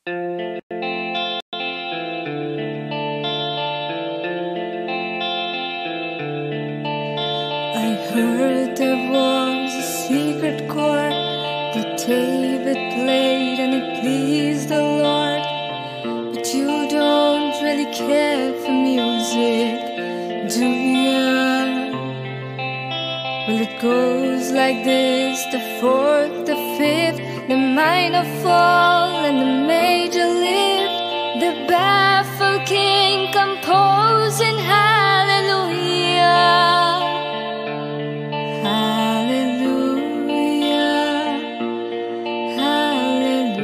I heard there was a secret chord that David played and it pleased the Lord. But you don't really care for music, do ya? Well, it goes like this: the fourth, the fifth, the minor fall and the major lift, the baffled king composing hallelujah. Hallelujah, hallelujah,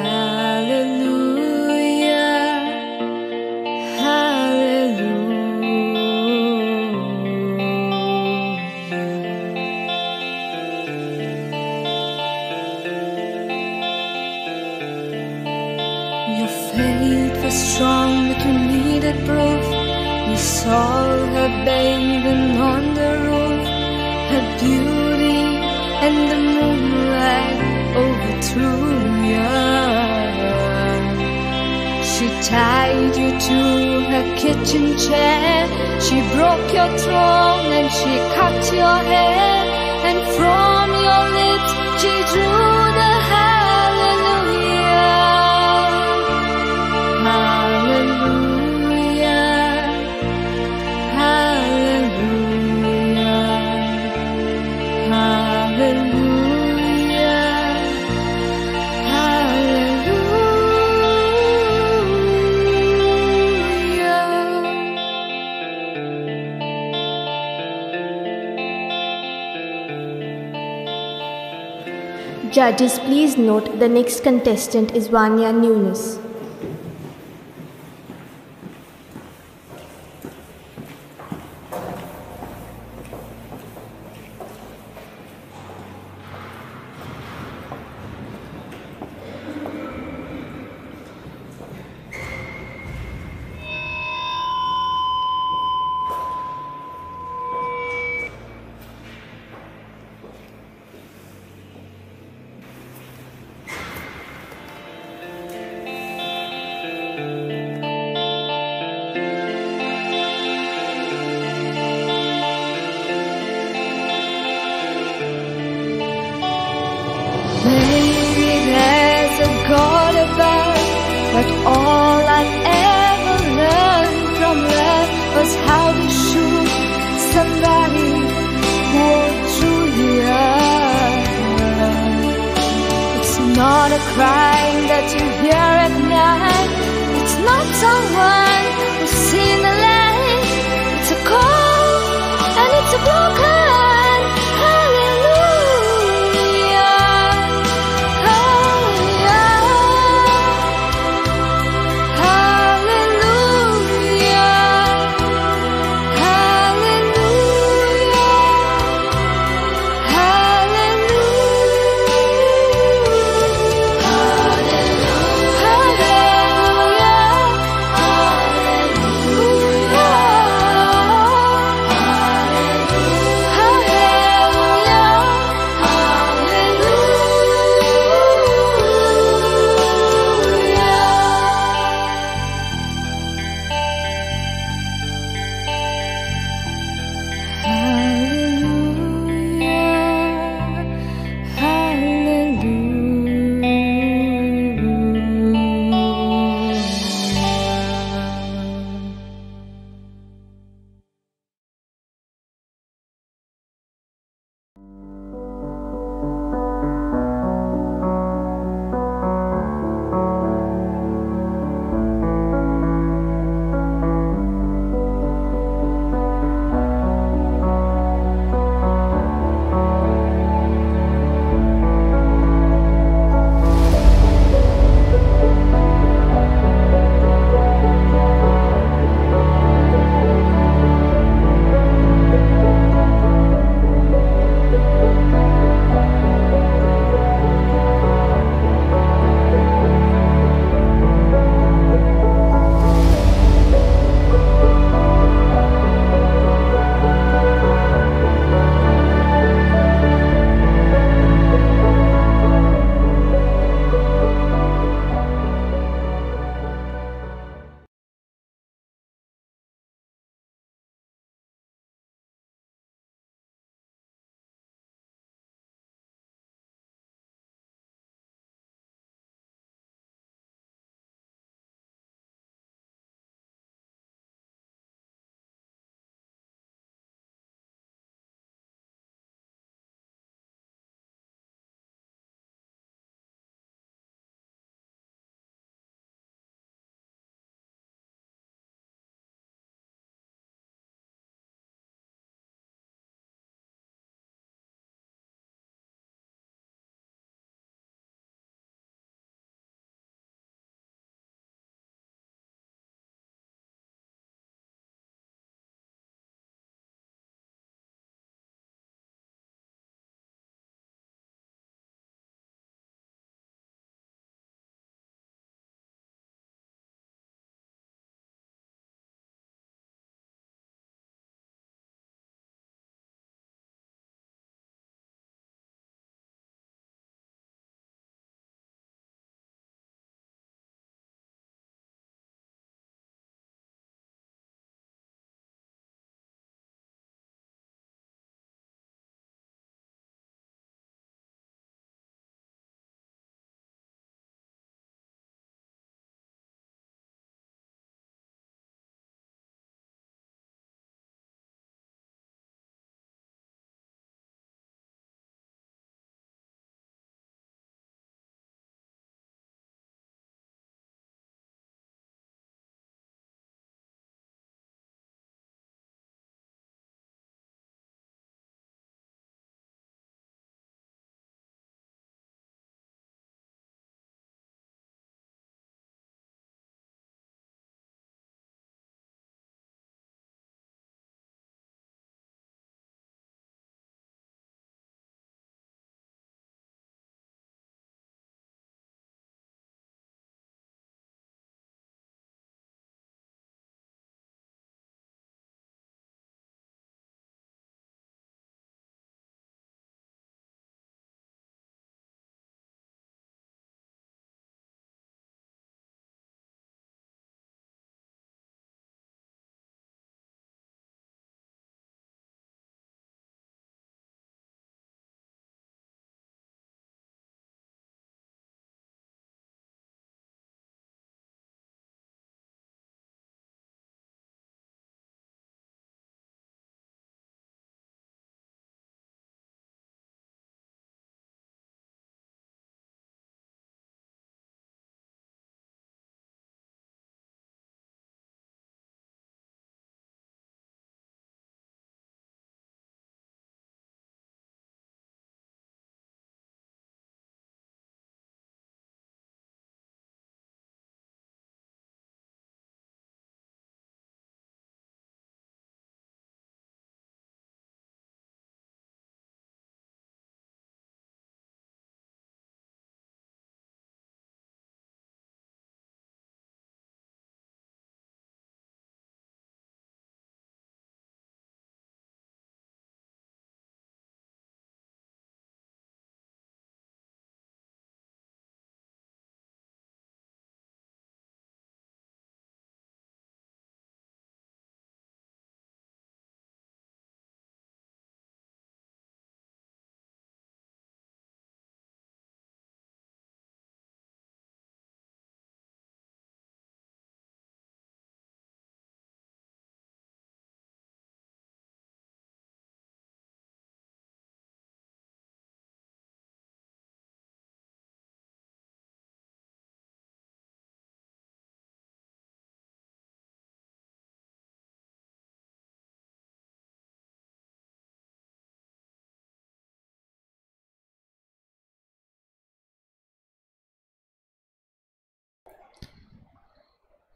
hallelujah, hallelujah. Your faith was strong, but you needed proof. You saw her bathing on the roof, her beauty and the moonlight overthrew you. She tied you to her kitchen chair, she broke your throne and she cut your hair, and from your lips she drew the hallelujah. Hallelujah, hallelujah, hallelujah, hallelujah. Judges, please note the next contestant is Vanya Nunes. Maybe there's a God above, but all I've ever learned from love was how to shoot somebody who through you. It's not a crying that you hear at night. It's not someone who's seen the light. It's a call and it's a broken hallelujah. Hallelujah, hallelujah, hallelujah, hallelujah, hallelujah,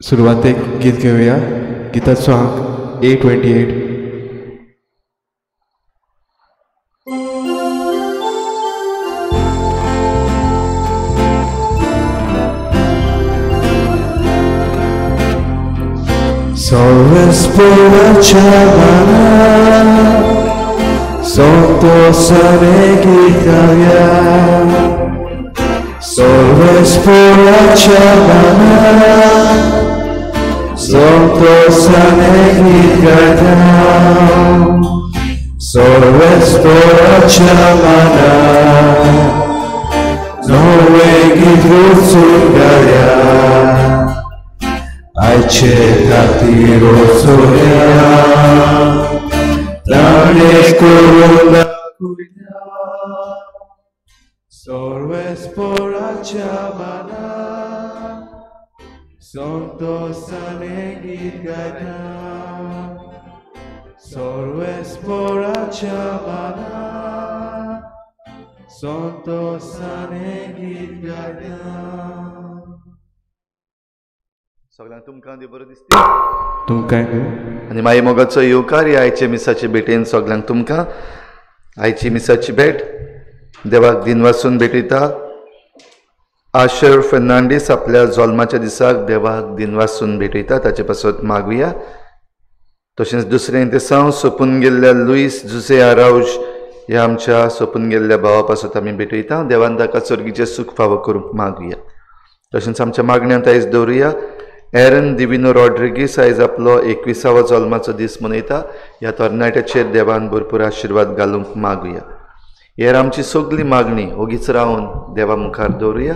सुरवातेक गीत घेवया. गिताचो आंक 828. सर्वेस्पराच्या मनात संतोषाने गीत गाऊया. सर्वेस्पराच्या मनात संतोषाने गीत गाऊया. सर्वेस्पराच्या मनात नवे गीत रचून गाऊया. आयचे खातीर वचुया, ताणें करून दाखुया. सर्वेस्पराच्या मनात संतोषाने गीत गायता. सर्वेस्पराच्या मनात संतोषाने गीत गायता. सगळ्यांक तुमकां देव बरो दिसता. तुमकां आनी माई मोगाचो येवकार ह्या आयच्या मिसाचे भेटेन सगळ्यांक तुमकां. आयची मिसाची भेट देवाक दिनवासून भेटयता. आशर फर्नांडीस आपल्या जल्माच्या दिसाक देवाक दिनवासून भेटयता, ताचे पासत मागुया. तशेंच दुसरें दिसांव सोंपून गेल्ल्या लुईस जुसे आरावज ह्या आमच्या सोंपून गेल्ल्या भावा पासत आमी भेटयता. देवान ताका सर्गीचें सूख फावो करूंक मागुया. तशेंच आमच्या मागण्यांत आयज दवरुया एरन दिविनो रॉड्रिगीस आयज आपलो 21वो जल्माचो दीस मनयता. ह्या तरणाट्याचेर देवान भरपूर आशिर्वाद घालूंक मागुया. हेर आमची सगळी मागणी ओगीच रावन देवा मुखार दवरुया.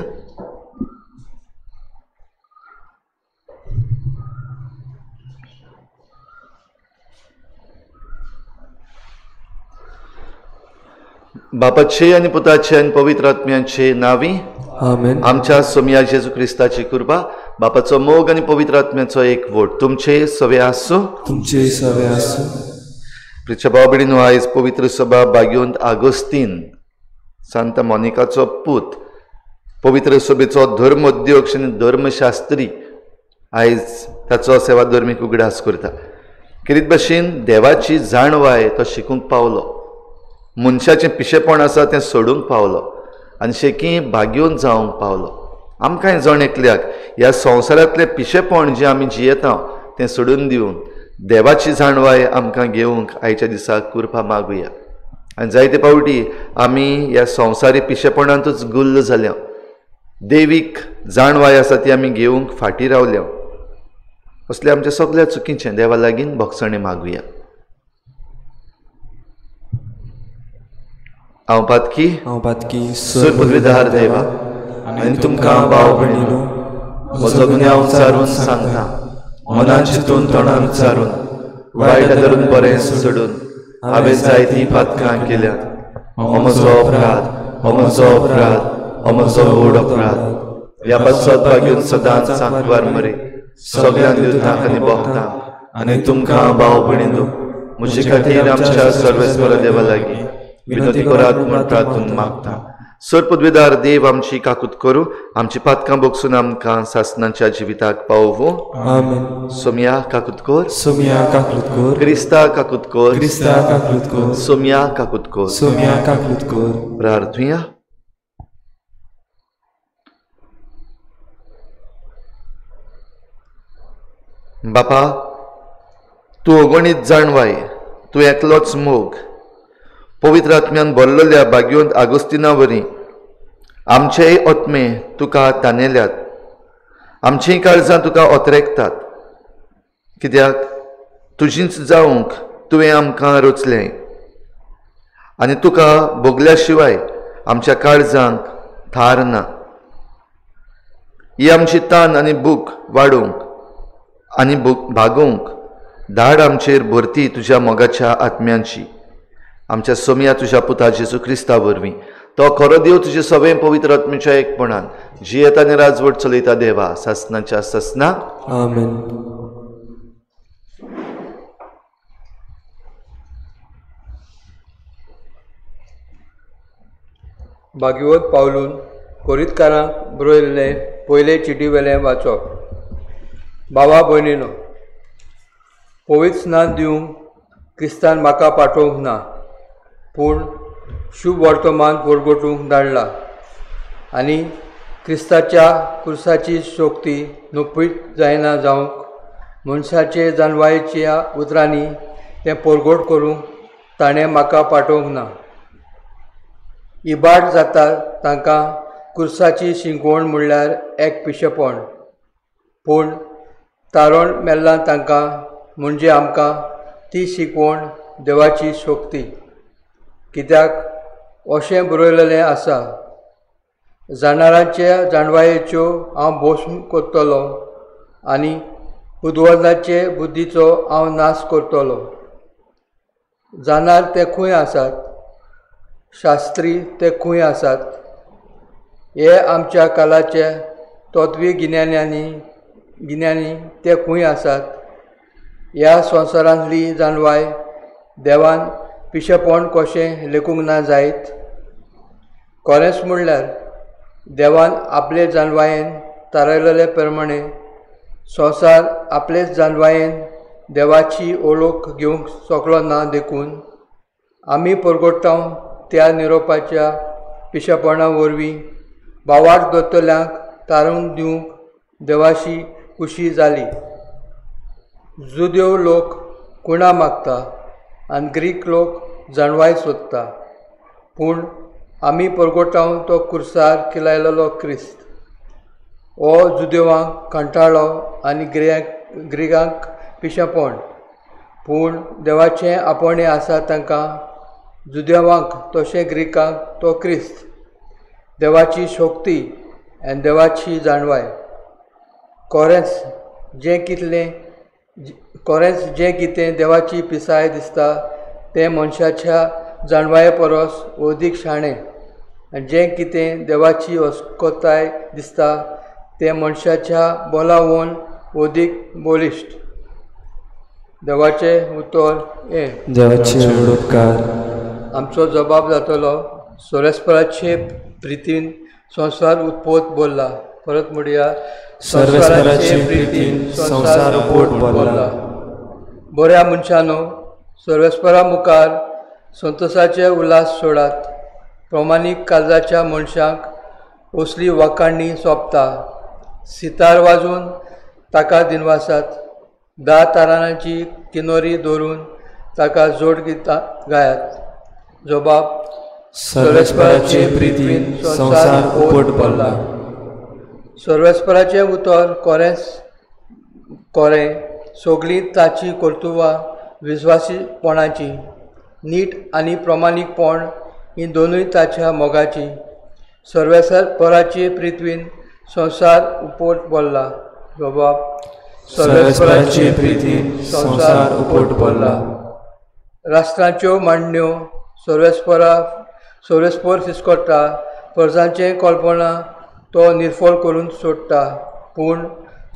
बापाचे आनी पुताचे आनी पवित्र आत्म्याचे नांवी आमेन. आमच्या सोमया जेजू क्रिस्ताची कृपा, बापाचो मोग आनी पवित्र आत्म्याचो एक वोट तुमचे सवे आसूं. तुमचे सवे आसूं. प्रिच्या भाव भयणीनो, आयज पवित्र सभा बाग्योंत आगोस्तीन सांता मोनिकाचो पूत, पवित्र सभेचो धर्म अध्यक्ष आनी धर्मशास्त्री आयज ताचो सेवा धर्मीक उगडास करता. किरीत भशेन देवाची जाणवाय तो शिकूंक पावलो, मनशाचें पिशेपण आसा तें सोडूंक पावलो आनी शेकी भाग्योन जावंक पावलो. आमकांय जण एकल्याक ह्या संवसारांतलें पिशेपण जें आमी जियेता तें सोडून दिवन देवाची जाणवाय आमकां घेवंक आयच्या दिसाक कृपा मागुया. आनी जायते फावटी आमी ह्या संवसारी पिशेपणांतूच गुल्ल जाल्या, देवीक जाणवाय आसा ती आमी घेवंक फाटीं रावल्या. असल्या आमच्या सगळ्या चुकीचें देवा लागीं भोगसणें मागुया. हांव पातकी, हांव पातकी, सर्वपदवीधार देवा आनी तुमकां भाव भयणीनो म्हजो गुन्यांव चारून सांगता. मनान चिंतून तोंडान उच्चारून वायट धरून बरें सोडून हांवें जायतीं पातकां केल्यात. हो म्हजो अपराध, हो म्हजो अपराध, हो म्हजो व्हड अपराध. ह्या पासत भाग्यून सदांच सांकवार मरे सगळ्यांक दिवतांक आनी भोगतांक आनी तुमकां भाव भयणीनो म्हजे खातीर आमच्या सर्वेस्पर देवा लागीं विनंती करात म्हूण प्रार्थून मागता. सर पदवीदार देव आमची काकूत करूं, आमची पातकां भोगसून आमकां सासनाच्या जिविताक पावोवं. आमेन. सोमया काकूत कर, सोमया काकूत कर, क्रिस्ता काकूत कर, क्रिस्ता काकूत कर, सोमया काकूत कर, सोमया काकूत कर. प्रार्थुया. बापा, तूं अगणीत जाणवाय, तूं एकलोच मोग, पवित्र आत्म्यान भरलेल्या भाग्योंत आगोस्तिना वरी आमचेय आत्मे तुका तानेल्यात, आमचीं काळजां तुका ओतरेकतात. कित्याक तुजींच जावंक तुवें आमकां रचलें आनी तुका भोगल्या शिवाय आमच्या काळजांक थार ना. ही आमची तान आनी भूक वाडोवंक आनी भागोवंक धाड आमचेर भरती तुज्या मोगाच्या आत्म्यांची. आमच्या सोमया तुज्या पुता जेजू क्रिस्ता वरवीं तो खरो देव तुजे सगळें पवित्र आत्म्याच्या एकपणान जियेता आनी राजवट चलयता देवा सासनाच्या सासना. आमेन. भाग्यवत पावलून कोरितकारांक बरयल्ले पयले चिटी वेलें वाचप. बाबा भयणीनो, पवित्र स्नान दिवंक क्रिस्तान म्हाका पाठोवंक ना, पूण शुभ वर्तमान परगटूंक धाडला आनी क्रिस्ताच्या कुर्साची शक्ती नपयत जायना जावंक मनशाचे जानवायेच्या उतरांनी तें परगट करूंक ताणें म्हाका पाठोवंक ना. इबाड जाता तांकां कुर्साची शिंकवण म्हणल्यार एक पिशेपण, पूण तारण मेल्लां तांकां म्हणजे आमकां ती शिकवण देवाची शक्ती. कित्याक अशें बरयलेलें आसा, जाणारांच्या जाणवायेच्यो हांव भोस करतलो आनी बुदवंताचे बुद्धीचो हांव नाश करतलो. जाणार ते खंय आसात? शास्त्री ते खंय आसात? हे आमच्या कालाचे तत्वी गिन्यानी ते खंय आसात? ह्या संवसारांतली जाणवाय देवान पिशेपण कशें लेखूंक ना जायत? खरेंच म्हणल्यार देवान आपले जानवायेन थारायलेले प्रमाणे संवसार आपलेच जानवायेन देवाची ओळख घेवंक शकलो ना, देखून आमी परगटाव त्या निरोपाच्या पिशेपणा वरवीं भावार्थ दवरतल्यांक तारून दिवंक देवाशी खुशी जाली. जुदेव लोक कुणा मागता आनी ग्रीक लोक जाणवाय सोदता, पूण आमी परगटाव तो कुर्सार किलायलेलो क्रिस्त हो जुदेवांक कंटाळो आनी ग्रिकांक पिशेपण, पूण देवाचें आपोवणें आसा तांकां जुदेवांक तशें ग्रिकांक तो क्रिस्त देवाची शक्ती आनी देवाची जाणवाय. खरेंच जें कितें देवाची पिसाय दिसता तें मनशाच्या जाणवाये परस अदीक शाणें, आनी जें कितें देवाची अस्कताय दिसता तें मनशाच्या बोलावून अदीक बळिश्ट. देवाचें उतर हें. देवाचे उपकार. आमचो जबाब जातलो सर्वेस्पराचे प्रितीन संवसार उत्पोत बोल्ला. परत म्हणया, सर्वेस्पराचे प्रितीन संवसार पोट भरला. बऱ्या मनशानो, सर्वेस्परा मुखार संतोषाचे उल्हास सोडात. प्रमाणीक काळजाच्या मनशांक असली वाखाणणी सोंपता. सितार वाजोवन ताका दिनवासात, 10 तारांची किनोरी दवरून ताका जोड गितां गायात. जबाब सर्वेस्पराचे प्रितीन संवसार पोट भरला. सर्वेस्पराचें उतर कोरेंच कोरें, सगळीं ताची कर्तुवां विस्वासीपणाची, नीट आनी प्रमाणीकपण ही दोनूय ताच्या मोगाची. सर्वेस्पराचे प्रितीन संवसार उपोट भरला. जबाब सर्वेस्पराचे प्रितीन संवसार उपोट भरला. राष्ट्रांच्यो मांडण्यो सर्वेस्पर फिस्कटा, प्रजांचें कल्पना तो निर्फळ करून सोडटा, पूण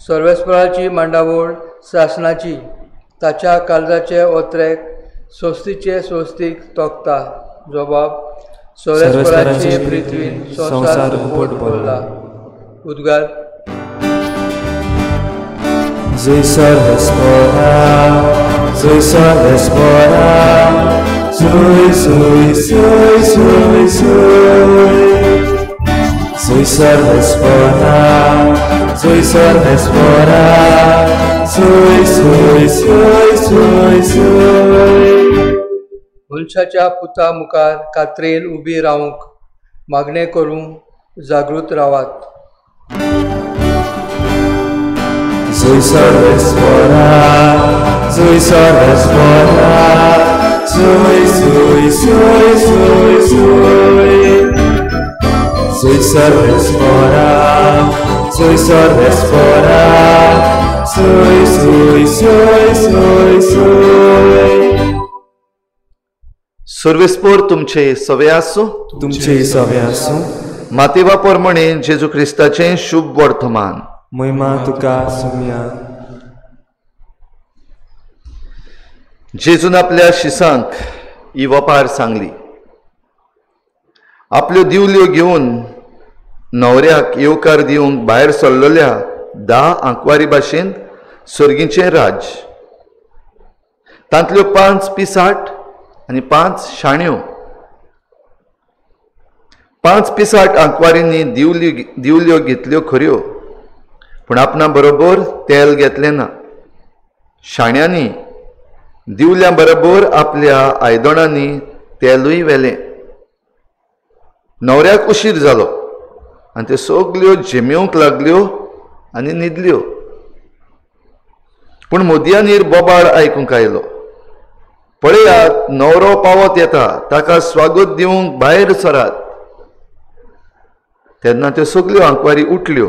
सर्वेस्पराची मांडावळ सासणाची, ताच्या काळजाचे ओत्रेक संस्थीचे संस्थीक तोखता. जबाब सर्वेस्पराचे प्रितीन संवसार उपोट भरला. उद्गार जय सर्वेस्परा, जय सर्वेस्परा, जय जय जय जय जय. जय सर्वेस्परा, जय सर्वेस्परा, जय जय जय जय जय. मनशाच्या पुता मुखार कात्रेन उबी रावंक मागणें करूंक जागृत रावात. जय सर्वेस्परा, जय सर्वेस्परा, जय जय जय जय जय. जय सर्वेस्परा, जय सर्वेस्परा, जय जय जय जय जय. सर्वेस्पर तुमचे सवे आसूं, तुमचे सवे आसूं. मातेवा प्रमाणे जेजू क्रिस्ताचें शुभ वर्तमान. महिमा तुका सुम्या. जेजून आपल्या शिसांक ही वपार सांगली. आपल्यो दिवल्यो घेवन न्हवऱ्याक येवकार दिवंक भायर सरलेल्या 10 आंकवारी भाशेन सर्गीचें राज्य. तांतल्यो 5 पिसाट आनी 5 शाण्यो. 5 पिसाट आंकवारींनी दिवल्यो घेतल्यो खऱ्यो, पूण आपणा बरोबर तेल घेतलें ना. शाण्यांनी दिवल्या बरोबर आपल्या आयदणांनी तेलूय व्हेलें. न्हवऱ्याक उशीर जालो आनी त्यो सगल्यो झेमेवंक लागल्यो आनी न्हिदल्यो. पूण मोदयानीर बोबाळ आयकूंक आयलो, पळयात न्हवरो पावत येता, ताका स्वागत दिवंक भायर सरात. तेन्ना त्यो सगल्यो आंकवारी उठल्यो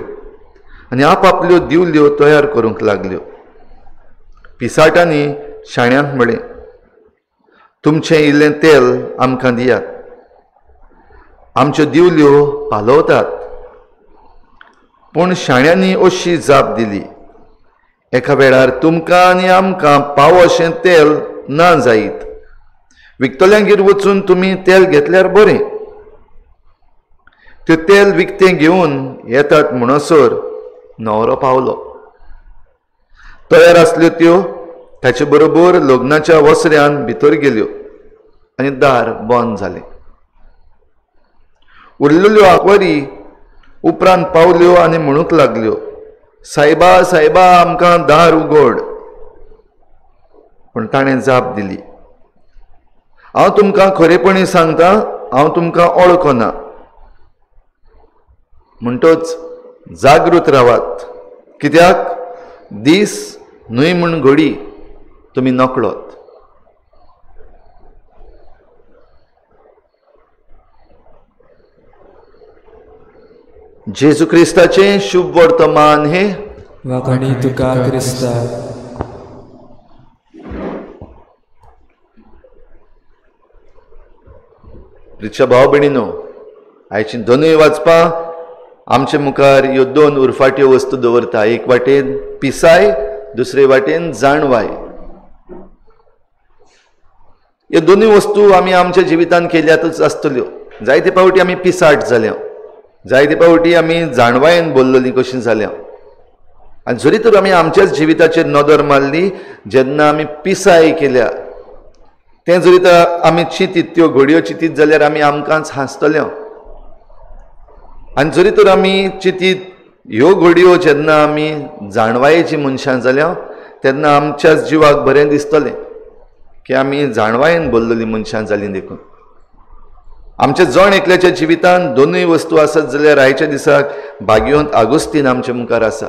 आनी आपापल्यो दिवल्यो तयार करूंक लागल्यो. पिसाटांनी शाण्यांक म्हळें, तुमचें इल्लें तेल आमकां दियात, आमच्यो दिवल्यो पालवतात. पूण शाण्यांनी अशी जाप दिली, एका वेळार तुमकां आनी आमकां पावो अशें तेल ना जायत, विकतल्यांगेर वचून तुमी तेल घेतल्यार बरें. त्यो तेल विकतें घेवन येतात म्हणसर न्हवरो पावलो. तयार आसल्यो त्यो ताचे बरोबर लग्नाच्या वसऱ्यान भितर गेल्यो आनी दार बंद जालें. उरलेल्यो आंकवारी उपरांत पावल्यो आनी म्हणूंक लागल्यो, सायबा सायबा आमकां दार उगड. पूण ताणें जाप दिली, हांव तुमकां खरेपणी सांगता, हांव तुमकां ओळखना. म्हणटच जागृत रावात, कित्याक दीस न्हय म्हूण घडी तुमी नकळत. जेजू क्रिस्ताचें शुभ वर्तमान हे वाखाणी तुका क्रिस्ता. प्रिच्या भाव भयणीनो, आयची दोनूय वाचपां आमचे मुखार ह्यो दोन उरफाट्यो वस्तू दवरता. एक वाटेन पिसाय, दुसरे वाटेन जाणवाय. ह्यो दोनूय वस्तू आमी आमच्या जिवितांत केल्यातच आसतल्यो. जायते फावटी आमी पिसाट जाल्या, जायते फावटी आमी जाणवायेन बोल्लोली कशी जाल्या. आनी जरी तर आमी आमच्याच जिविताचेर नदर मारली, जेन्ना आमी पिसाय केल्या तें जरी तर आमी चिंतीत, त्यो घडयो चिंतीत जाल्यार आमी आमकांच हांसतले. आनी जरी तर आमी चिंतीत ह्यो घडयो जेन्ना आमी जाणवायेची मनशां जाल्या तेन्ना आमच्याच जिवाक बरें दिसतलें की आमी जाणवायेन बोल्लोली मनशां जालीं. देखून आमच्या जण एकल्याच्या जिवितांत दोनूय वस्तू आसत जाल्यार आयच्या दिसाक भाग्यवंत आगोस्तीन आमच्या मुखार आसा.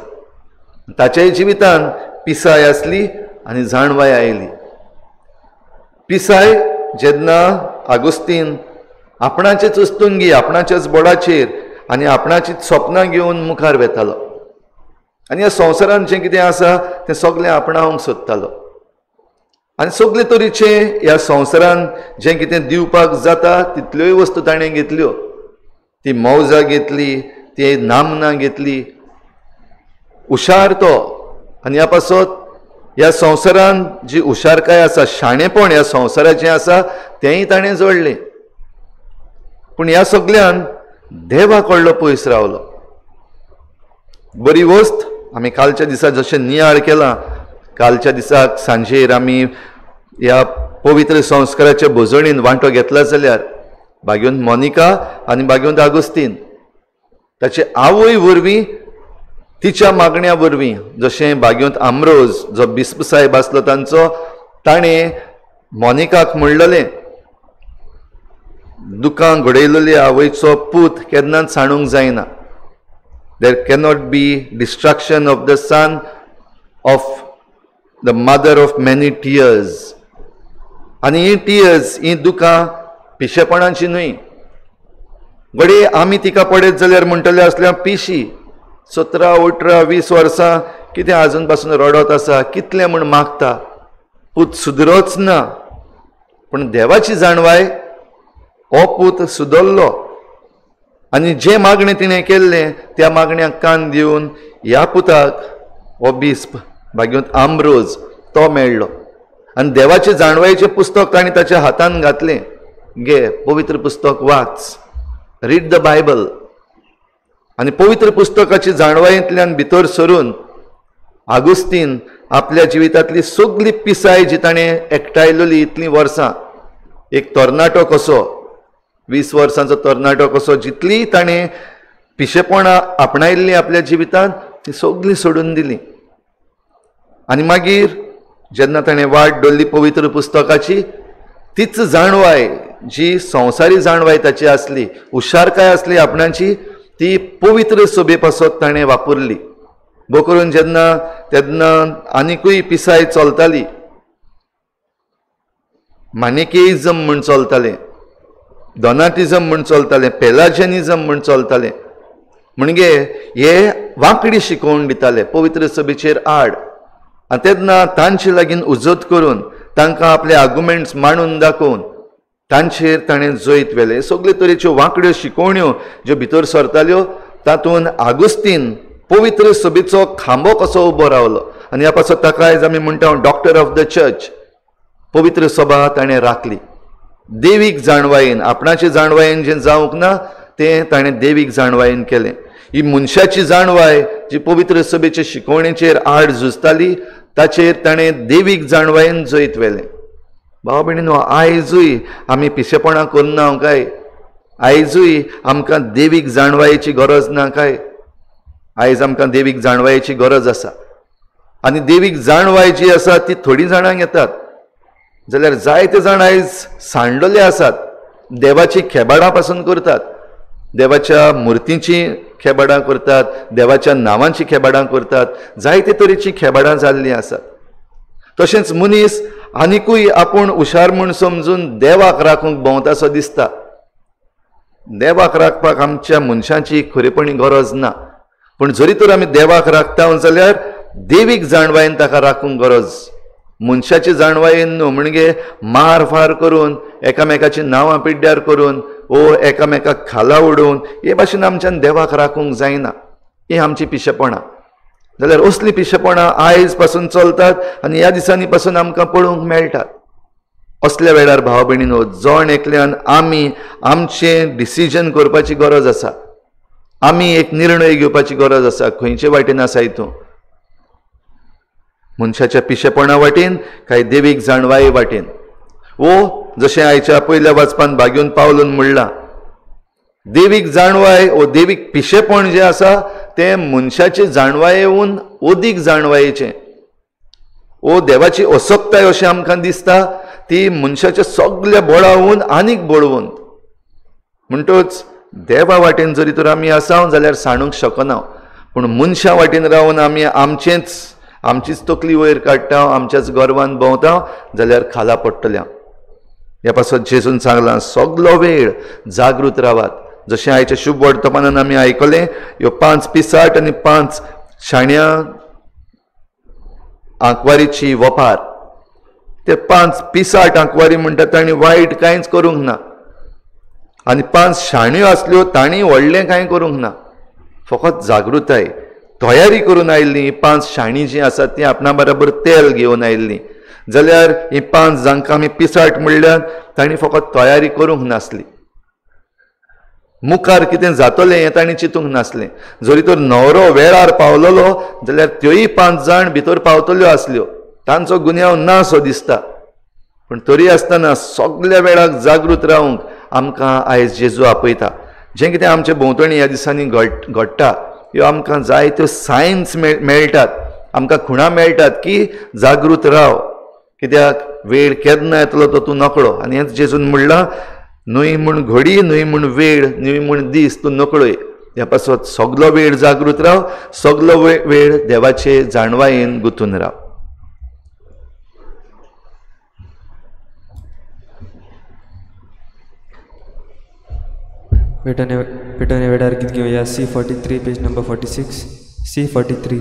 ताच्याय जिवितांत पिसाय आसली आनी जाणवाय आयली. पिसाय जेन्ना आगोस्तीन आपणाचेच वस्तुंगी, आपणाच्याच बोडाचेर आनी आपणाचीच सपनां घेवन मुखार वेतालो आनी ह्या संवसारांत जें कितें आसा तें सगळें आपणावंक सोदतालो आनी सगळे तरेचें ह्या संवसारांत जें कितें दिवपाक जाता तितल्योय वस्तू ताणें घेतल्यो. ती मौजा घेतली, ती नामना घेतली, हुशार तो. आनी ह्या पासत ह्या संवसारांत जी हुशारकाय आसा, शाणेपण ह्या संवसाराचें आसा तेंय ताणें जोडलें. पूण ह्या सगल्यान देवा कडलो पयस रावलो. बरी वस्त आमी कालच्या दिसा जशें नियाळ केला, कालच्या दिसाक सांजेर आमी ह्या पवित्र संस्काराच्या भोजणीन वांटो घेतला जाल्यार भाग्यवंत मोनिका आनी भाग्यवंत आगोस्तीन ताचे आवय वरवीं, तिच्या मागण्या वरवीं, जशें भाग्यवंत आमरोज जो बिस्प साहेब आसलो तांचो, ताणें मोनिकाक म्हणलेलें, दुकां घडयलेली आवयचो पूत केन्नाच सांडूंक जायना. There cannot be destruction of the son of the mother of many tears. आनी ही टियर्स, ही दुकां पिशेपणाची न्हय. घडये आमी तिका पळयत जाल्यार म्हणटले आसल्या पिशी, 17, 18, 20 वर्सां कितें आजून पासून रडत आसा, कितलें म्हूण मागता, पूत सुदरोच ना. पूण देवाची जाणवाय, हो पूत सुदरलो आनी जें मागणें तिणें केल्लें त्या मागण्याक कान दिवन ह्या पुताक हो बिस्प भाग्यवंत आमरोज तो मेळ्ळो आनी देवाचें जाणवायेचें पुस्तक ताणें ताच्या हातान घातलें. घे पवित्र पुस्तक वाच, रीड the Bible. आनी पवित्र पुस्तकाची जाणवायेंतल्यान भितर सरून आगुस्तीन आपल्या जिवितांतली सगली पिसाय जी ताणें एकठांयलेली इतलीं वर्सां, एक तरणाटो कसो, 20 वर्सांचो तरणाटो कसो, जितली ताणें पिशेपणां आपणायल्लीं आपल्या जिवितांत ती सगळीं सोडून दिली. आनी मागीर जेन्ना ताणें वाट दवरली पवित्र पुस्तकाची, तीच जाणवाय जी संवसारी जाणवाय ताची आसली, हुशारकाय आसली आपणाची, ती पवित्र सभे पासत ताणें वापरली. भो करून जेन्ना तेन्ना आनिकूय पिसाय चलताली, मानिकेइजम म्हूण चलतालें, डोनाटिजम म्हूण चलतालें, पेलाजनिजम म्हूण चलतालें. म्हणजे हे वांकडी शिकोवन दिताले पवित्र सभेचेर आड. आनी तेन्ना तांचे लागीं उजत करून तांकां आपले आर्गुमेंट्स मांडून दाखोवन तांचेर ताणें जैत व्हेलें. सगळे तरेच्यो वांकड्यो शिकोवण्यो ज्यो भितर सरताल्यो तातूंत आगुस्तीन पवित्र सभेचो खांबो कसो उबो रावलो. आनी ह्या पासत ताका आयज आमी म्हणटा डॉक्टर ऑफ the church. पवित्र सभा ताणें राखली देवीक जाणवायेन, आपणाचे जाणवायेन जें जावंक ना तें ताणें देवीक जाणवायेन केलें. ही मनशाची जाणवाय जी पवित्र सभेचे शिकोवणेचेर आड झुजताली ताचेर ताणें देवीक जाणवायेन जैत व्हेलें. भाव भयणीनो, आयजूय आमी पिशेपणां करना काय? आयजूय आमकां देवीक जाणवायेची गरज ना काय? आयज आमकां देवीक जाणवायेची गरज आसा. आनी देवीक जाणवाय जी आसा ती थोडीं जाणांक येतात, जाल्यार जायते जाण आयज सांडलेले आसात, देवाची खेबाडां पासून करतात, देवाच्या मुर्तींची खेबाडां करतात, देवाच्या नांवांची खेबाडां करतात, जायते तरेची खेबाडां जाल्लीं आसात. तशेंच मनीस आनिकूय आपूण हुशार म्हूण समजून देवाक राखूंक भोंवतासो दिसता. देवाक राखपाक आमच्या मनशांची खरेपणी गरज ना, पूण जरी तर आमी देवाक राखता जाल्यार देवीक जाणवायेन ताका राखूंक गरज, मनशाची जाणवायेन न्हू. म्हणजे मार फार करून, एकामेकाची नांवां पिड्ड्यार करून ओ एकामेकाक खाला उडोवन हे भाशेन आमच्यान देवाक राखूंक जायना. ही आमची पिशेपणां. जाल्यार असलीं पिशेपणां आयज पासून चलतात आनी ह्या दिसांनी पासून आमकां पळोवंक मेळटात. असल्या वेळार भाव भयणीनो, जण एकल्यान आमी आमचें डिसिजन करपाची गरज आसा, आमी एक निर्णय घेवपाची गरज आसा, खंयचे वाटेन आसा तूं, मनशाच्या पिशेपणा वाटेन काय देवीक जाणवाये वाटेन. ओ जशें आयच्या पयल्या वाचपान भाग्योन पावलून म्हणलां, देवीक जाणवाय ओ देवीक पिशेपण जें आसा तें मनशाचे जाणवायेहून अदीक जाणवायेचें. ओ देवाची असक्ताय अशें आमकां दिसता ती मनशाच्या सगल्या बळावून आनीक बळवंत. म्हणटच देवा वाटेन जरी तर आमी आसा जाल्यार सांडूंक शकना, पूण मनशा वाटेन रावन आमी आमचेंच आमचीच तकली वयर काडटा, आमच्याच गर्वान भोंवता जाल्यार खाला पडटल्या. ह्या पासत जेजून सांगलां, सगलो वेळ जागृत रावात. जशें आयच्या शुभ वर्तमानान आमी आयकलें, ह्यो 5 पिसाट आनी 5 शाण्या आंकवारीची वपार. ते 5 पिसाट आंकवारी म्हणटा तांणी वायट कांयच करूंक ना, आनी 5 शाण्यो आसल्यो तांणी व्हडलें कांय करूंक ना. फकत जागृताय तयारी करून आयिल्लीं 5 शाणी जीं आसात तीं आपणा बराबर तेल घेवन आयिल्लीं, जाल्यार हीं 5 जांकां आमी पिसाट म्हणल्यार तांणी फकत तयारी करूंक नासली. मुखार कितें जातलें हें तांणी चिंतूंक नासलें. जरी तर न्हवरो वेळार पावलेलो जाल्यार त्योय 5 जाण भितर पावतल्यो आसल्यो, तांचो गुन्यांव ना सो दिसता. पूण तरी आसतना सगल्या वेळाक जागृत रावंक आमकां आयज जेजू आपयता. जें कितें आमचे भोंवतणी ह्या दिसांनी घडटा ह्यो आमकां जायत्यो सायन्स मेळटात, आमकां खुणां मेळटात की जागृत राव, कित्याक वेळ केन्ना येतलो तो तूं नकळो. आनी हेंच जेजून म्हणलां, न्हय म्हूण घडी, न्हय म्हूण वेळ, न्हय म्हूण दीस तूं नकळय. ह्या पासत सगलो वेळ जागृत राव, सगलो वेळ देवाचे जाणवायेन गुंतून राव. पेटोने वेळार गीत घेवया C43 page number 46 C43.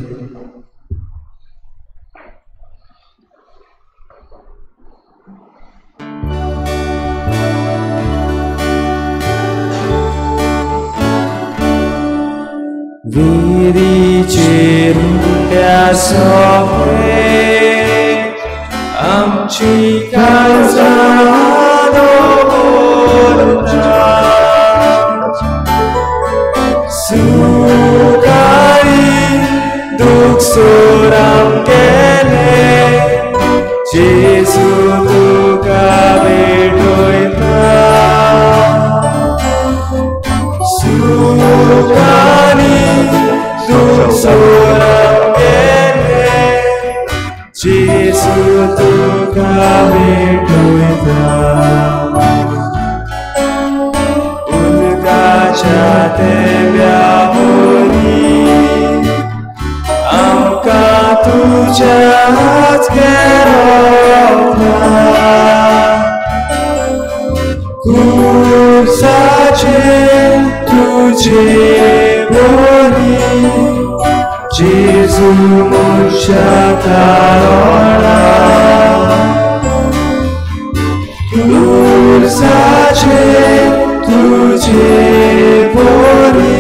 विरीचेर उंड्या सोपे आमची काळजां दवरता, सुखारी दुःख सोरां जेजू तुका भेटयता सुखानी दुख सोडून जेजू तुका भेटयता उदकाच्या तेव्या वरी आमकां तुज्याच घेरवता खुर्साचेर तुजे वरी जेजू मनशा कारणा खुर्साचेर तुजे वरी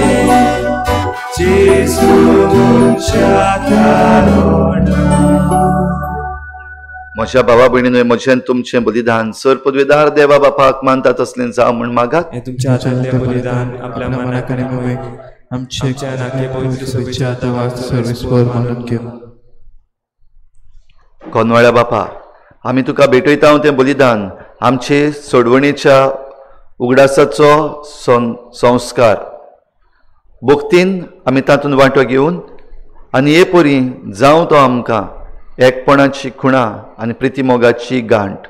जेजू मनशा कारणा. म्हज्या भावा भयणीनो, म्हजें तुमचें बलिदान सर पदवेदार देवा बापाक मानता तसलें जावं म्हूण मागात. हें तुमच्या हातांतलें बलिदान आपल्या मनाक आनी मोगेक आमचे नाके पवित्र सभेच्या आतां सर्वेस्पर मानून घेवं. कोनवाळ्या बापा, आमी तुका भेटयता तें बलिदान आमचे सोडवणेच्या उगडासाचो संस्कार भक्तीन आमी तातूंत वांटो घेवन आनी हे परी जावं तो आमकां एकपणाची खुणा आनी प्रितीमोगाची गांठ.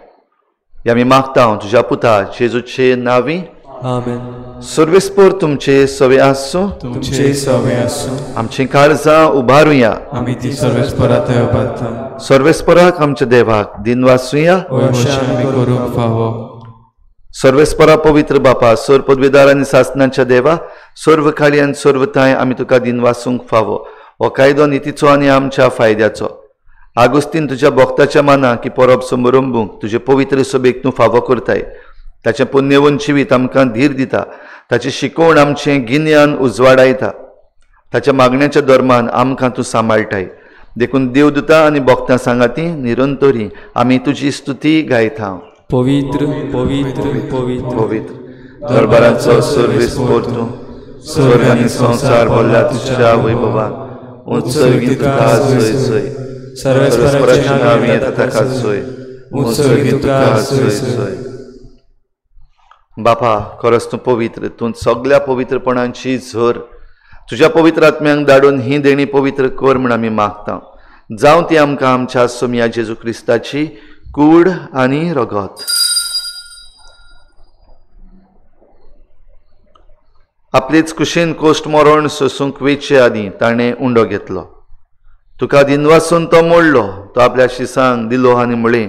हे आमी मागता तुज्या पुता जेजूचे नांवी. आमेन. सर्वेस्पर तुमचे सवे आसूं. तुमचे सवे आसूं. आमचीं काळजां उबारुया. आमी ती सर्वेस्परा थंय उबारता. सर्वेस्पराक आमच्या देवाक दिनवासुया. अशें आमी करूंक फावो. सर्वेस्परा पवित्र बापा, सर्व पदवेदार आनी सासनाच्या देवा, सर्व काळी आनी सर्वताय आमी तुका दिनवासूंक फावो. हो कायदो नितीचो आनी आमच्या फायद्याचो. आगुस्तीन तुज्या भक्ताच्या मानाक ही परब समरंबूंक तुजे पवित्र सभेक तूं फावो करताय. ताचें पुण्यवंत जिवीत आमकां धीर दिता. ताची शिकवण आमचें गिन्यान उजवाडायता. ताच्या मागण्याच्या धर्मान आमकां तूं सांबाळटाय. देखून देवदूता आनी भक्तां सांगाती निरंतरी आमी तुजी स्तुती गायता. पवित्र पवित्र पवित्र पवित्र दरबाराचो सर्वेस्पर तूं, स्वर्ग आनी संवसार भरला तुज्या वैभवान. उंच तुका जय जय. सर्वेस्पराचें नांव येता ताका जय. उंच तुका जय जय. बापा, खरोच तूं पवित्र, तूं सगल्या पवित्रपणाची झर. तुज्या पवित्र आत्म्यांक धाडून ही देणी पवित्र कर म्हूण आमी मागता. जावं ती आमकां आमच्या सोमया जेजू क्रिस्ताची कूड आनी रगत. आपलेच कुशीन कोश्ट मरण सोसूंक वेचे आदीं ताणें उंडो घेतलो. तुका दिनवासून तो मोडलो. तो आपल्या शिसांक दिलो आनी म्हळें,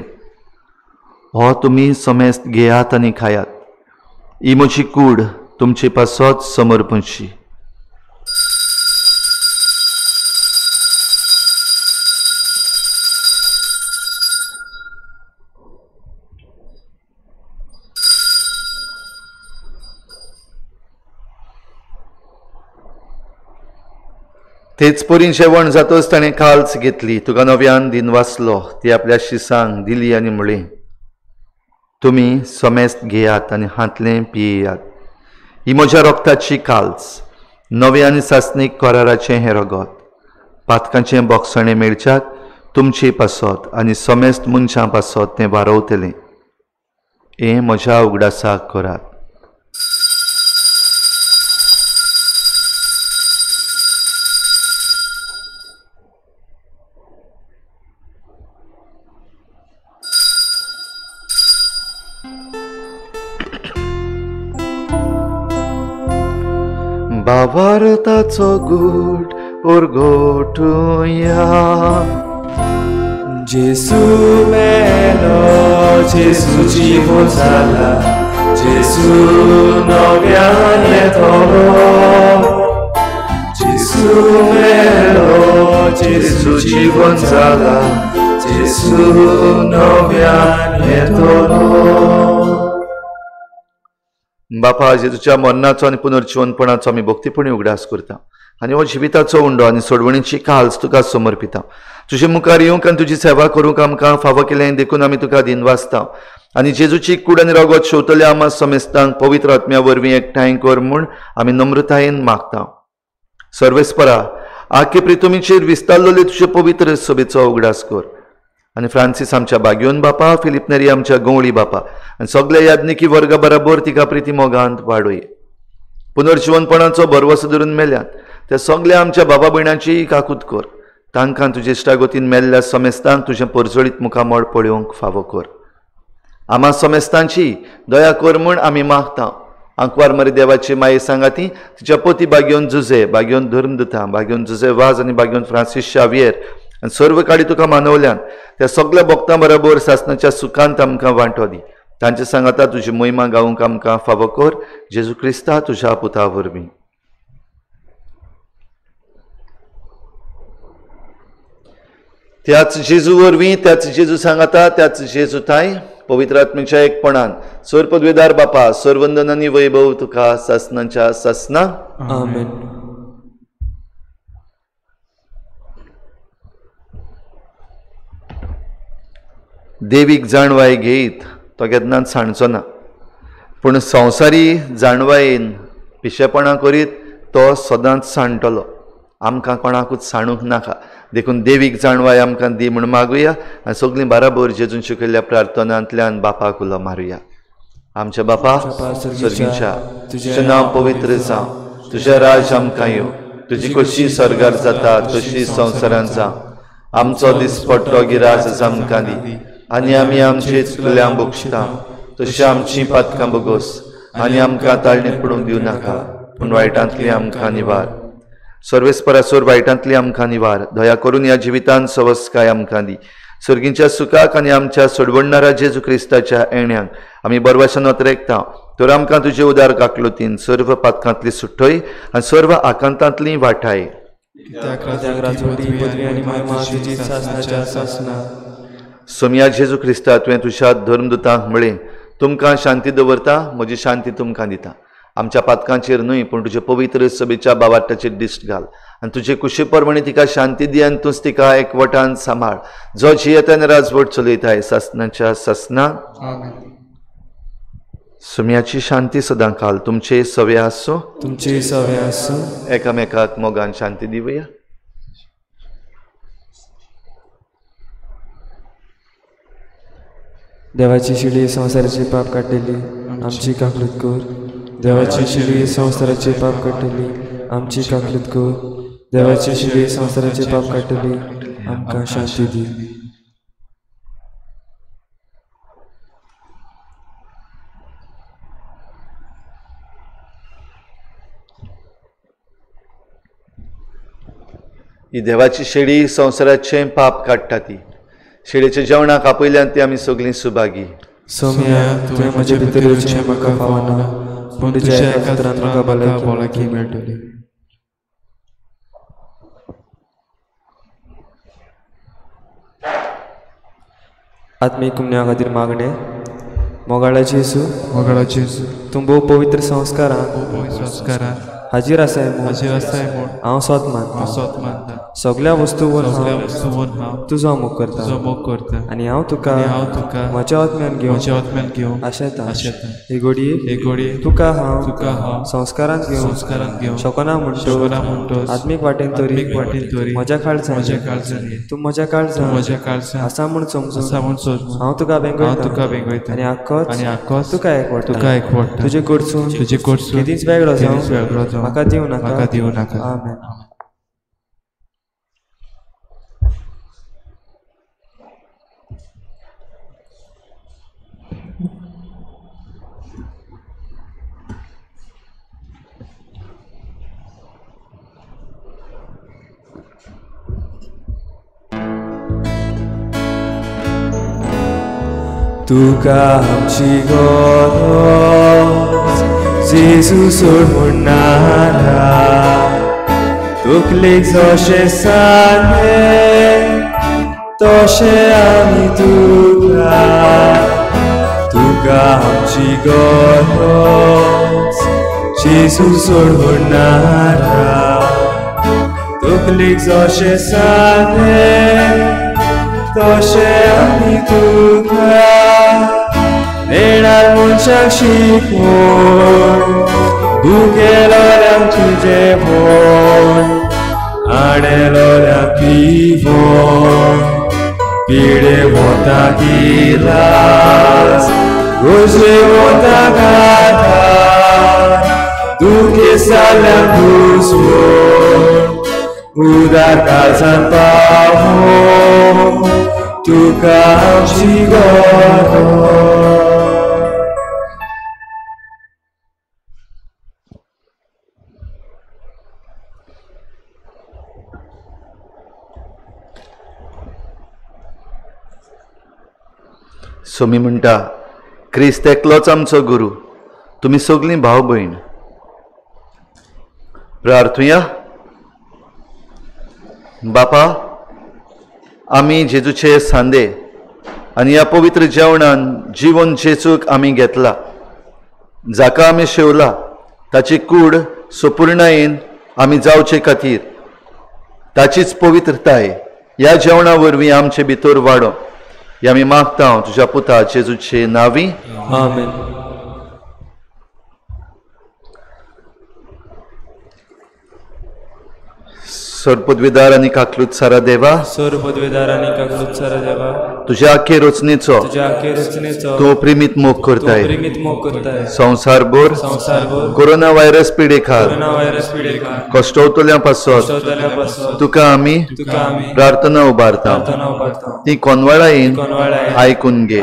हो तुमी समेस्त घेयात आनी खायात. ही म्हजी कूड तुमचे पासत समर्पणची. तेच परीन जेवण जातच ताणें काल्स घेतली. तुका नव्यान दिनवासलो. ती आपल्या शिसांक दिली आनी म्हळें, तुमी समेस्त घेयात आनी हांतलें पियेयात. ही म्हज्या रगताची काल्स, नवे आनी सासणीक कराराचें हें रगत. पातकांचें बोगसणें मेळच्याक तुमचे पासत आनी समेस्त मनशां पासत तें वारवतलें. हें म्हज्या उगडासाक करात. भावार्थाचो गूट उरगोटुया. जेजू मेलो, जेजू जिवो जाला, जेजू नव्यान येतलो. जेजू मेलो, जेजू जिवन जाला, जेजू नव्यान येतलो. बापा, जेजूच्या मरणाचो आनी पुनर्जिवनपणाचो आमी भक्तीपणी उगडास करता आनी हो जिविताचो उंडो आनी सोडवणीची काल्स तुका समर्पिता. तुजे मुखार येवंक आनी तुजी सेवा करूंक आमकां फावो केलें देखून आमी तुका दिनवासता. आनी जेजूची कूड आनी रगत शेवतल्या आमा समेस्तांक पवित्र आत्म्या वरवीं एकठांय कर म्हूण आमी नम्रतायेन मागता. सर्वेस्परा, आखे प्रितुमीचेर विस्तारलेले तुजे पवित्र सभेचो उगडास कर. आनी फ्रांसीस आमच्या बाग्योन बापा, फिलीप नेरी आमच्या गवळी बापा आनी सगल्या याज्ञिकी वर्गा बराबर तिका प्रिती मोगांत वाडोय. पुनर्जिवनपणाचो भरवसो धरून मेल्यात त्या सगल्या आमच्या बाबा भयणांची काकूत कर. तांकां तुजे इश्टागतीन मेल्ल्या समेस्तांक तुजें परजळीत मुखामळ पळोवंक फावो कर. आमा समेस्तांची दया कर म्हूण आमी मागता. आंकवार मरी देवाची माये सांगाती तिच्या पोती बागेवन जुजे, बागेवन धर्मदुता, बागेवन जुजे वाज आनी बागेवन फ्रांसीस शावियर आनी सर्व काडी तुका मानवल्यान त्या सगल्या भक्तां बरोबर सासनाच्या सुखांत आमकां वांटो दी. तांचे सांगाता तुजी महिमा गावंक आमकां फावो कर. जेजू क्रिस्ता तुज्या पुता वरवीं. त्याच जेजू वरवीं, त्याच जेजू सांगाता, त्याच जेजू थांय पवित्र आत्म्याच्या एकपणान सर्व पदवेदार बापा, सर्वंदन आनी वैभव तुका सासनाच्या सासना. आमेन. देवीक जाणवाय घेयत तो केन्नाच सांडचो ना, पूण संवसारी जाणवायेन पिशेपणां करीत तो सदांच सांडटलो. आमकां कोणाकूच सांडूंक नाका, देखून देवीक जाणवाय आमकां दी म्हूण मागुया आनी सगळीं बाराबर जेजून शिकयल्ल्या प्रार्थनांतल्यान बापाक उलो मारुया. आमच्या बापा सर्गीच्या, तुजें नांव पवित्र जावं, तुजें राज आमकां येवं, तुजी कशी सर्गार जाता तशी संवसारांत जावं. आमचो दिसपट्टो गिराज आमकां दी आनी आमी आमची चुकल्यांक बक्षता तशी आमची पातकां बगोस आनी आमकां ताळणेंत पडूंक दिवं नाका, पूण वायटांतली आमकां निवार. सर्वेस्परासोर वायटांतली आमकां निवार. दया करून ह्या जिवितान सवस्काय आमकां दी. सर्गींच्या सुखाक आनी आमच्या सोडवणणारा जेजू क्रिस्ताच्या येण्याक आमी बरवासान अत्रेकता. तर आमकां तुजे उदार काकलुतीन सर्व पातकांतली सुट्टय आनी सर्व आकांतांतली वाटाय. सोमया जेजू क्रिस्ता, तुवें तुज्या धर्मदुतांक म्हळें, तुमकां शांती दवरता, म्हजी शांती तुमकां दिता. आमच्या पातकांचेर न्हय पूण तुजे पवित्र सभेच्या बावाट्याचेर दिश्ट घाल आनी तुजे कुशी प्रमाणे तिका शांती दी आनी तूंच तिका एकवटान सांबाळ, जो जियेता आनी राजवट चलयताय सासनाच्या सासना. सुम्याची शांती सदां काल तुमचे सवे आसूं, तुमचे सवे आसूं. एकामेकाक मोगान शांती दिवया. देवाची शिडी संवसाराचे पाप काडटली आमची काकलूत कर. देवाची शिडी संवसाराचे पाप काडटली आमची काकलूत कर. देवाची शिडी संवसाराचे पाप काडटली आमकां शांती दी. ही देवाची शेडी संवसाराचें पाप काडटा. ती शेडीच्या जेवणाक आपयल्यान ती आमी सगळीं सुभागी. सोम्या, तुवें म्हजे भितर येवचें म्हाका फावना, पूण तुज्या एका उतरान म्हाका भलायकी मेळटली. आत्मीक पुण्या खातीर मागणें. मोगाळा जेजू, मोगाळा जेजू, तूं भोव पवित्र संस्कारान, संस्कारान हाजीर आसाय म्हूण, हाजीर आसाय म्हूण हांव सोत मानता, हांव सोत मानता. सगल्या वस्तूवर सगल्या वस्तूवर हांव तुजो मोग करता, तुजो मोग करता. आनी हांव तुका, हांव तुका म्हज्या आत्म्यान घेवन, म्हज्या आत्म्यान घेवन आशेता, आशेता. ही घोडी, ही घोडी तुका हांव, तुका हांव संस्कारांत घेवन, संस्कारांत घेवन शकना म्हणटो, शकना म्हणटो आत्मीक वाटेन तरी, आत्मीक वाटेन तरी म्हज्या काळजान, म्हज्या काळजान तूं म्हज्या काळजान, म्हज्या काळजान आसा म्हूण समजून, आसा म्हूण समजून हांव तुका बेंगयता, हांव तुका बेंगयता. आनी आक्कोच, आनी आक्कोच तुका एकवटता, तुका एकवटता. तुजे कडसून, तुजे कडसून केदींच वेगळो जावं, केदींच वेगळो जावं म्हाका दिवं नाका, म्हाका दिवं नाका. आमेन. तुका आमची गरज जेजू सोड म्हणणारा, तकलेक जशें सांगलें तशें आमी तुका, तुका आमची गरज जेजू सोड म्हणणारा, तकलेक जशें सांगलें तशें आमी तुका. नेणार मनशाक शिकवण, दुखेलोल्यांक तुजेपण, आणेलोल्यांक पिवण, पिडे वता गिलास गोजे वता गाथा दुखे साल्या घुसवण उदार काळजान पावो तुका आमची गरज. सोमी म्हणटा क्रिस्त एकलोच आमचो गुरू, तुमी सगळीं भाव भयण. प्रार्थुया. बापा, आमी जेजूचे सांदे आनी ह्या पवित्र जेवणान जिवन जेजूक आमी घेतला, जाका आमी शेवला ताची कूड सुपूर्णायेन आमी जावचे खातीर ताचीच पवित्रताय ह्या जेवणा वरवीं आमचे भितर वाडो, हे आमी मागता तुज्या पुता जेजूचे नांवी. आमेन. सरपदवीदार आनी काकलूत सारा देवा, सरपदवीदार आनी काकलूत सारा देवा, तुज्या आखे रचनेचो तूं प्रेमीत मोग करताय. संवसारभर कोरोना व्हायरस पिडेखाल कश्टवतल्या पासत तुका आमी प्रार्थना उबारता, ती कोनवाळायेन आयकून घे.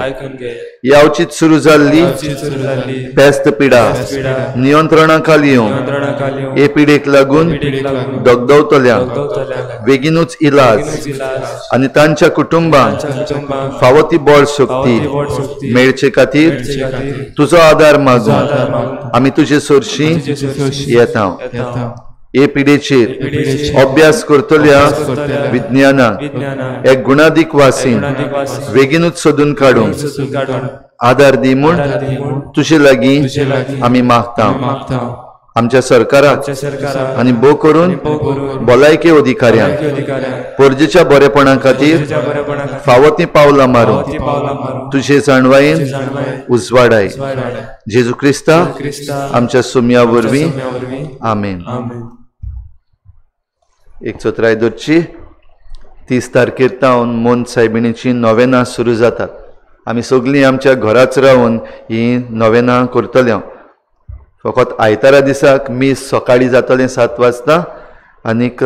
यावचीच सुरू जाल्ली पेस्त पिडा नियंत्रणाखाल येवन हे पिडेक लागून दगदवतल्या बेगीनूच इलाज आनी तांच्या कुटुंबांक फावो ती बळ शक्ती मेळचे खातीर तुजो आदार मागून आमी तुजे सरशी येता. हे पिडेचेर अभ्यास करतल्या विज्ञानाक एक गुणादीक वासीन बेगीनूच सोदून काडूंक आदार दी म्हूण तुजे लागीं आमी मागता. आमच्या सरकाराक आनी भोव करून भलायकी अधिकाऱ्यांक परजेच्या बरेपणा खातीर फावो तीं पावलां मारून तुजे जाणवायेन उजवाडाय. जेजू क्रिस्ता आमच्या सुम्या वरवीं. आमेन. एक चोत्राय दवरची. 30 तारखेर तावन मोन सायबिणीची नोवेनां सुरू जातात. आमी सगळीं आमच्या घराच रावन ही नोवेनां करतले. फकत आयतारा दिसाक मीस सकाळीं जातलें 7 वाजता आनीक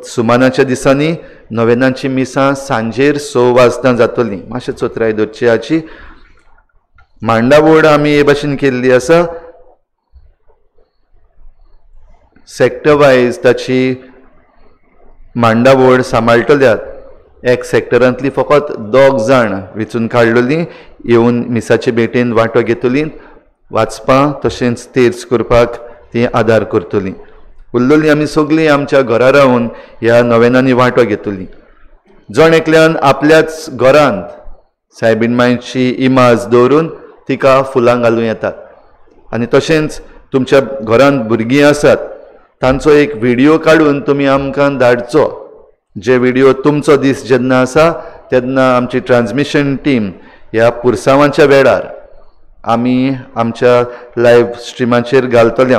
सुमानाच्या दिसांनी नोवेनांची मिसां सांजेर 6 वाजता जातलीं. मातशें चोत्राय दवरची. हाची मांडावळ आमी हे भाशेन केल्ली आसा. सेक्टर वायज ताची मांडावळ सांबाळटल्यात. एक सेक्टरांतली फकत 2 जाण वेंचून काडलेली येवन मिसाचे भेटेन वांटो घेतली, वाचपाक तशेंच तेर्स करपाक ती आदार करतली. उरलेली आमी सगळीं आमच्या घरा रावन ह्या नोवेनांनी वांटो घेतली. जण एकल्यान आपल्याच घरांत सायबीण मांयची इमाज दवरून तिका फुलां घालूं येतात. आनी तशेंच तुमच्या घरांत भुरगीं आसात तांचो एक व्हिडियो काडून तुमी आमकां धाडचो. जे व्हिडियो तुमचो दीस जेन्ना आसा तेन्ना आमची ट्रान्समिशन टीम ह्या पुरसांवाच्या वेळार आमी आमच्या लायव्ह स्ट्रिमाचेर घालतले.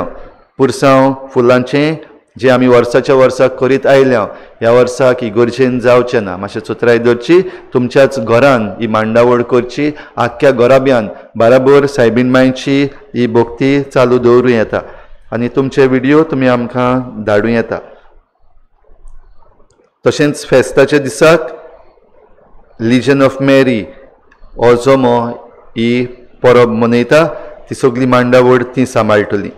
पुरसांव फुलांचें जे आमी वर्साच्या वर्साक करीत आयल्या ह्या वर्साक इगोर्जेन जावचें ना. मातशें चोत्राय दवरची. तुमच्याच घरान ही मांडावळ करची. आख्ख्या घराब्यान बराबर सायबीण मांयची ही भक्ती चालू दवरूं येता आनी तुमचे व्हिडियो तुमी आमकां धाडूं येता. तशेंच फेस्ताच्या दिसाक लिजन ऑफ मेरी हो जमो ही परब मनयता. ती सगळी मांडावळ ती सांबाळटली.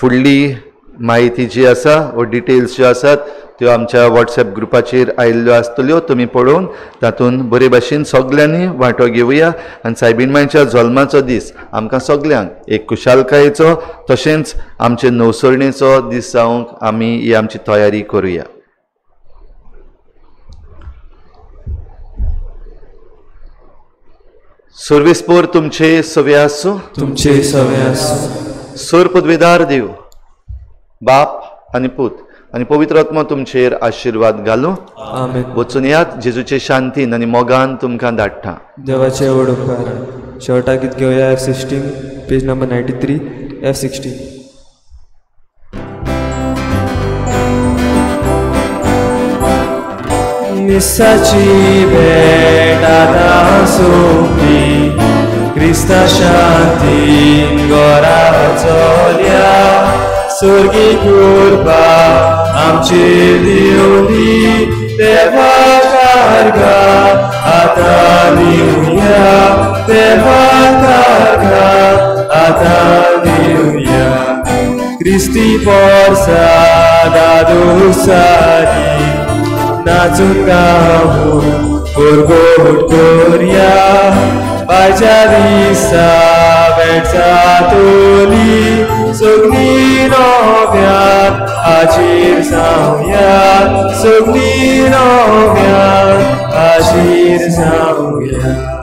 फुडली म्हायती जी आसा वो डिटेल्स ज्यो आसात त्यो आमच्या वॉट्सएप ग्रुपाचेर आयिल्ल्यो आसतल्यो. तुमी पळोवन तातूंत बरे भाशेन सगल्यांनी वांटो घेवया आनी सायबीण मांयच्या जल्माचो दीस आमकां सगल्यांक एक खुशालकायेचो तशेंच आमचे नवसरणेचो दीस जावंक आमी ही आमची तयारी करुया. सर्वेस्पोर तुमचे सवे आसूं. तुमचे सवे आसूं. सर पदवेदार देव बाप आनी पूत आनी पवित्र आत्मा तुमचेर आशिर्वाद घालूं. आमेन. वचून यात जेजूचे शांतीन आनी मोगान तुमकां धाडटा. देवाचे व्हड उपकार. शेवटाक गीत घेवया F16 page number 93 F16. मिसाची भेट आतां सोंपली क्रिस्ता शांतीन घरा चलया स्वर्गी कृपा आमचेर दिवनी देवा कारगा आतां दिवया देवा कारगा आतां दिवया क्रिस्ती पोरसा दादोसारी नाचून गावून गोरगोट कोरया बायच्या दिसा भेट जातली सगळीं नव्यान हाजीर जावया सगळीं नव्यान हाजीर जावया.